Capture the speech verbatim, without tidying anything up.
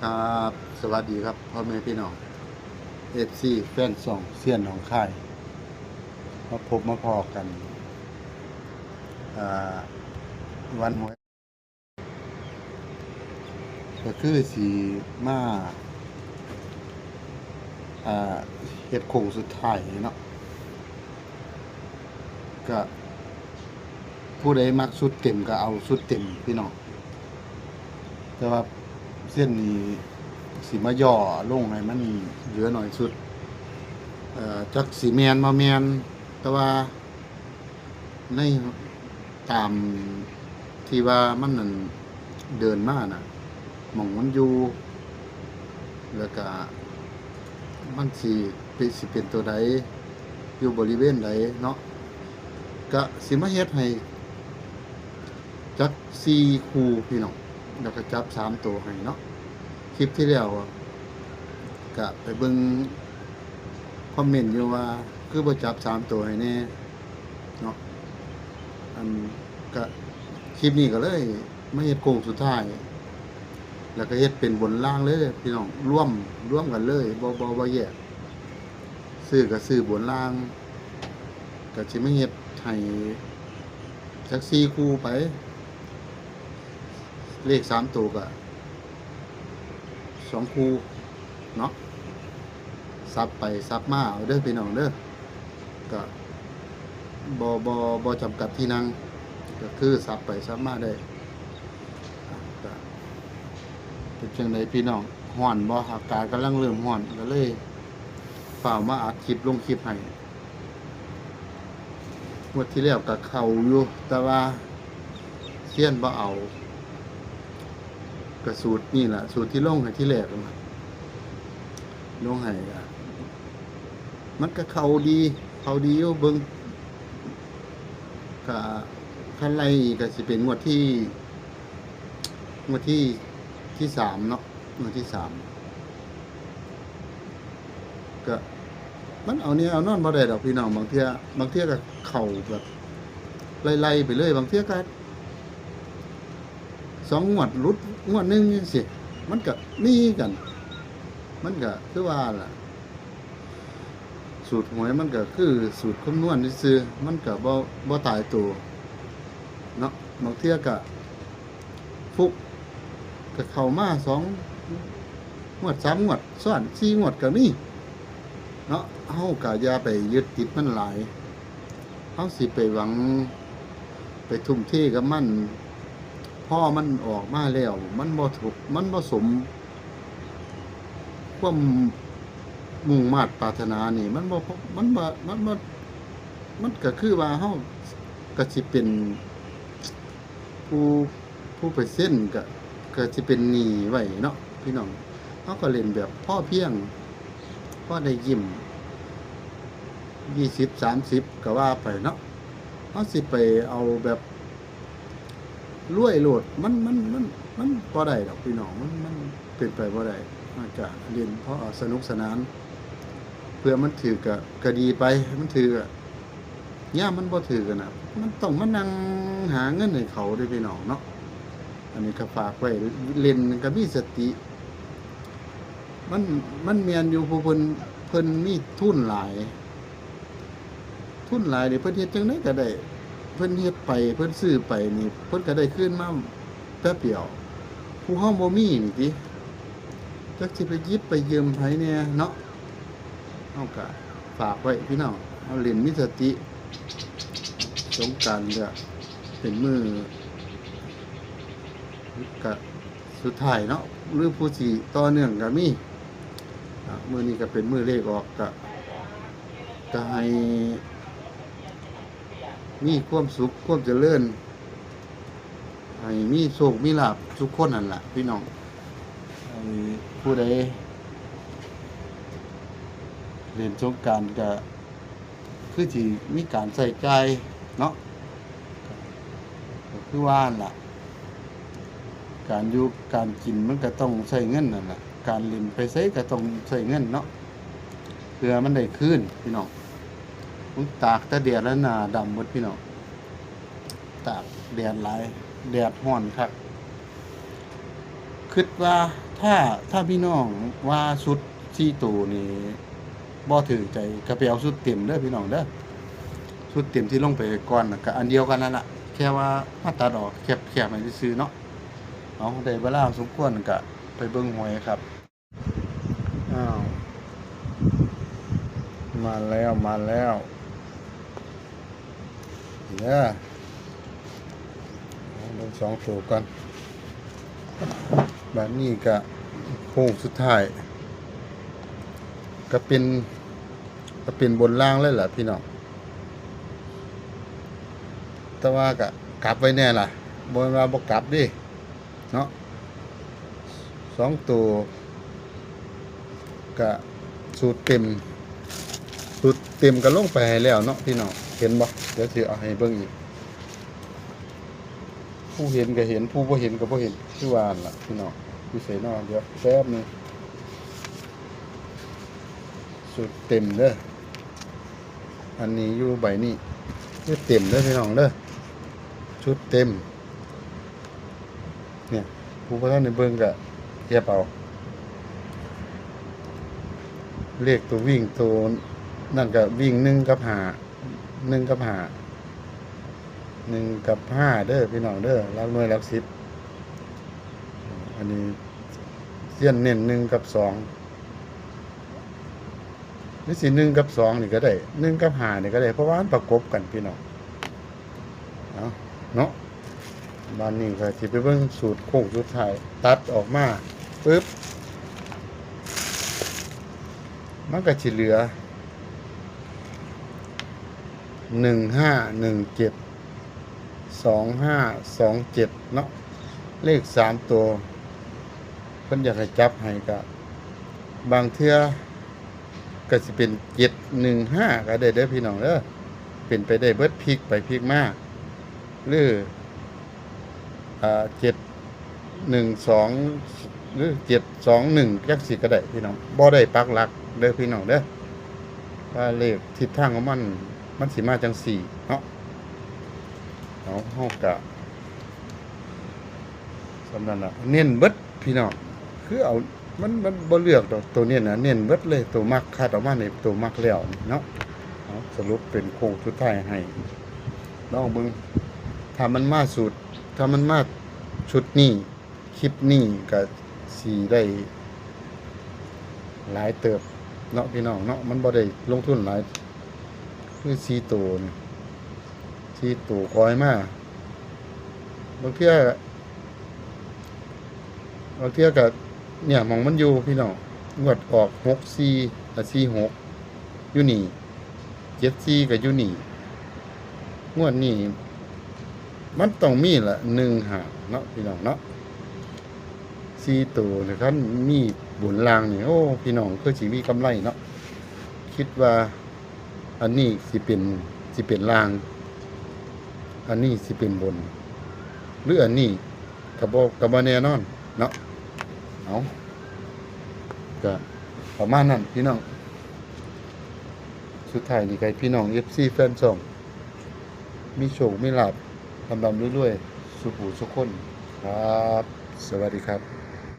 ครับ สวัสดีครับ พ่อแม่พี่น้อง เอฟซี แฟนช่องเซียนหนองคาย มาพบมาพ้อกัน อ่า วันหวย ก็คือสิมา อ่า เฮ็ดโค้งสุดท้ายเนาะ ก็ ผู้ใดมักชุดเต็มก็เอาชุดเต็มพี่น้อง แต่ว่าเซียนนี่สิมาย่อลงให้มันเหลือน้อยสุด เอ่อ จักสิแม่นบ่แม่น แต่ว่าในตามที่ว่ามันนั่นเดินมาน่ะ หม่องมันอยู่ แล้วก็มันสิเป็น สิเป็นตัวใด อยู่บริเวณใดเนาะ ก็สิมาเฮ็ดให้ จักสี่คู่พี่น้อง แล้วก็จับสามตัวให้เนาะ คลิปที่แล้วอะ ก็ไปเบิ่งคอมเมนต์อยู่ว่า คือบ่จับสามตัวให้แน่เนาะ อัน ก็คลิปนี้ก็เลยมาเฮ็ดโค้งสุดท้าย แล้วก็เฮ็ดเป็นบนล่างเลยพี่น้อง รวม รวมกันเลย บ่ บ่ บ่แยก ซื้อก็ซื้อบนล่าง ก็สิมาเฮ็ดให้จักสี่คู่ไป เลขสามตัวก็สองคู่เนาะ สับไปสับมาเอาเด้อพี่น้องเด้อ ก็บ่ บ่ บ่จำกัดที่นั่ง ก็คือสับไปสับมาได้ ก็เป็นจั่งใดพี่น้อง ฮ้อนบ่ อากาศกำลังเริ่มฮ้อน ก็เลยฟ้าวมาอัดคลิปลงคลิปให้ งวดที่แล้วก็เข้าอยู่ แต่ว่าเซียนบ่เอา ก็สูตรนี่ล่ะ สูตรที่ลงให้ที่แรกนั่นล่ะ ลงให้อะ มันก็เข้าดี เข้าดีอยู่ เบิ่ง ก็คันไล่อีกก็สิเป็นงวดที่ งวดที่ ที่สามเนาะ งวดที่สาม ก็มันเอาแน่เอานอนบ่ได้ดอกพี่น้อง บางเทื่อ บางเทื่อก็เข้าแบบไล่ๆไปเลย บางเทื่อก็สองงวดหลุดงวดหนึ่งจั่งซี้ มันก็มีกัน มันก็คือว่าล่ะ สูตรหวยมันก็คือสูตรคำนวณซื่อๆ มันก็บ่ บ่ตายตัวเนาะ บางเทื่อก็ ฟุก ก็เข้ามาสองงวด สามงวดซ้อน สี่งวดก็มีเนาะ เฮาก็อย่าไปยึดติดมันหลาย เฮาสิไปหวัง ไปทุ่มเทกับมัน พอมันออกมาแล้ว มันบ่ถูก มันบ่สมความมุ่งมาดปรารถนานี่ มันบ่ มันบ่ มันบ่ มันก็คือว่าเฮาก็สิเป็นผู้ ผู้ไปเซ็นก็ ก็สิเป็นหนี้ไว้เนาะพี่น้อง เฮาก็เล่นแบบพอเพียง พอได้ยิ้ม ยี่สิบ สามสิบ ก็ว่าไปเนาะ เฮาสิไปเอาแบบรวยโลด มัน มัน มัน มันบ่ได้ดอกพี่น้อง มัน มันเป็นไปบ่ได้ มันก็เล่นพอสนุกสนาน เพื่อมันถืกก็ ก็ดีไป มันถืกก็ ยามมันบ่ถืกอะนะ มันต้องมานั่งหาเงินให้เขาเด้อพี่น้องเนาะ อันนี้ก็ฝากไว้ เล่นก็มีสติ มัน มันแม่นอยู่ ผู้เพิ่น เพิ่นมีทุนหลาย ทุนหลายนี่เพิ่นเฮ็ดจั่งใดก็ได้ เพิ่นเฮ็ดไป เพิ่นซื้อไปนี่ เพิ่นก็ได้คืนมาแป๊บเดียว ผู้เฮาบ่มีนี่ติ จักสิไปหยิบไปยืมไผแหน่เนาะ เฮาก็ฝากไว้พี่น้อง เฮาเล่นมีสติ สงกรานต์ก็เป็นมื้อ ก็สุดท้ายเนาะ หรือผู้สิต่อเนื่องก็มี อ่ะ มื้อนี้ก็เป็นมื้อเลขออก ก็ ก็ให้มีความสุข ความเจริญ ให้มีโชคมีลาภทุกคนนั่นล่ะพี่น้อง ให้ผู้ใดเล่นสงกรานต์ก็คือสิมีการใช้จ่ายเนาะ ก็คือว่าหั่นล่ะ การอยู่การกินมันก็ต้องใช้เงินนั่นล่ะ การเล่นไปไสก็ต้องใช้เงินเนาะ เพื่อมันได้คืนพี่น้อง มึงตากแต่แดดแล้วหน้าดำหมดพี่น้อง ตากแดดหลาย แดดร้อนคัก คิดว่า ถ้า ถ้าพี่น้องว่าชุดสี่ตัวนี่บ่ถือใจ ก็ไปเอาชุดเต็มเด้อพี่น้องเด้อ ชุดเต็มที่ลงไปก่อนน่ะก็อันเดียวกันนั่นล่ะ แค่ว่ามาตัดออกแคบๆให้ซื่อๆเนาะ เอา ได้เวลาสมควรก็ไปเบิ่งหวยครับ อ้าว มาแล้ว มาแล้ว เด้อ เอาเบิ่งสองตัวก่อน บัดนี้ก็โค้งสุดท้าย ก็เป็น ก็เป็นบนล่างเลยล่ะพี่น้อง แต่ว่าก็กลับไว้แน่ล่ะ บ่แม่นว่าบ่กลับเด้ เนาะ สองตัว ก็สูตรเต็ม สูตรเต็มก็ลงไปให้แล้วเนาะพี่น้อง เห็นบ่ เดี๋ยวสิเอาให้เบิ่งอีก ผู้เห็นก็เห็น ผู้บ่เห็นก็บ่เห็น คือว่าหั่นล่ะพี่น้อง อยู่ไสน้อ เดี๋ยวแป๊บหนึ่ง สูตรเต็มเด้อ อันนี้อยู่ใบนี้ คือเต็มเด้อพี่น้องเด้อ ชุดเต็ม เนี่ย ผู้บ่ทันได้เบิ่งก็แคปเอา เลขตัววิ่งตัวนั่นก็วิ่งหนึ่งกับห้า หนึ่งกับห้า หนึ่งกับห้าเด้อพี่น้องเด้อ หลักหน่วยหลักสิบ อันนี้เซียนเน้นหนึ่งกับสอง หรือสิหนึ่งกับสองนี่ก็ได้ หนึ่งกับห้านี่ก็ได้ เพราะว่ามันประกบกันพี่น้อง เอาเนาะ บาดนี้ก็สิไปเบิ่งสูตรโค้งสุดท้าย ตัดออกมาปึ๊บ มันก็สิเหลือ หนึ่งห้าหนึ่งเจ็ด สองห้าสองเจ็ด เนาะ เลขสามตัว เพิ่นอยากให้จับให้ก็ บางเทื่อก็สิเป็น เจ็ดหนึ่งห้า ก็ได้เด้อพี่น้องเด้อ เป็นไปได้เบิด พลิกไปพลิกมา หรือ อ่า เจ็ดหนึ่งสอง หรือ เจ็ดสองหนึ่ง จังซี้ก็ได้พี่น้อง บ่ได้ปักหลักเด้อพี่น้องเด้อ ว่าเลขทิศทางของมัน มันสิมาจังซี้เนาะ เอา เฮาก็ ส่ำนั้นล่ะ เน้นเบิดพี่น้อง คือเอา มัน มันบ่เลือกดอก ตัวเน้นน่ะ เน้นเบิดเลย ตัวมักคัดออกมานี่ ตัวมักแล้วนี่เนาะ เอา สรุปเป็นโค้งสุดท้ายให้ ลองเบิ่ง ถ้ามันมาสูตร ถ้ามันมาชุดนี้ คลิปนี้ก็สิได้หลายเติบเนาะพี่น้องเนาะ มันบ่ได้ลงทุนหลาย คือสี่ตัวนี่ สี่ตัวคอยมา บางเทื่อ บางเทื่อก็เนี่ยหม่องมันอยู่พี่น้อง งวดออกหกสี่ อ่ะ สี่หก อยู่นี่ เจ็ดสี่ ก็อยู่นี่ งวดนี้มันต้องมีละ หนึ่งห้า เนาะพี่น้องเนาะ สี่ตัวนี่ คันมีบนล่างนี่ โอ้ พี่น้องคือสิมีกำไรเนาะ คิดว่าอันนี้สิเป็น สิเป็นล่าง อันนี้สิเป็นบน หรืออันนี้ก็บ่ ก็บ่แน่นอนเนาะ เอา ก็ประมาณนั้นพี่น้อง สุดท้ายนี่ก็ให้พี่น้อง เอฟซี แฟนช่อง มีโชคมีลาภ ร่ำๆรวยๆ สู่ผู้สู่คนครับ สวัสดีครับ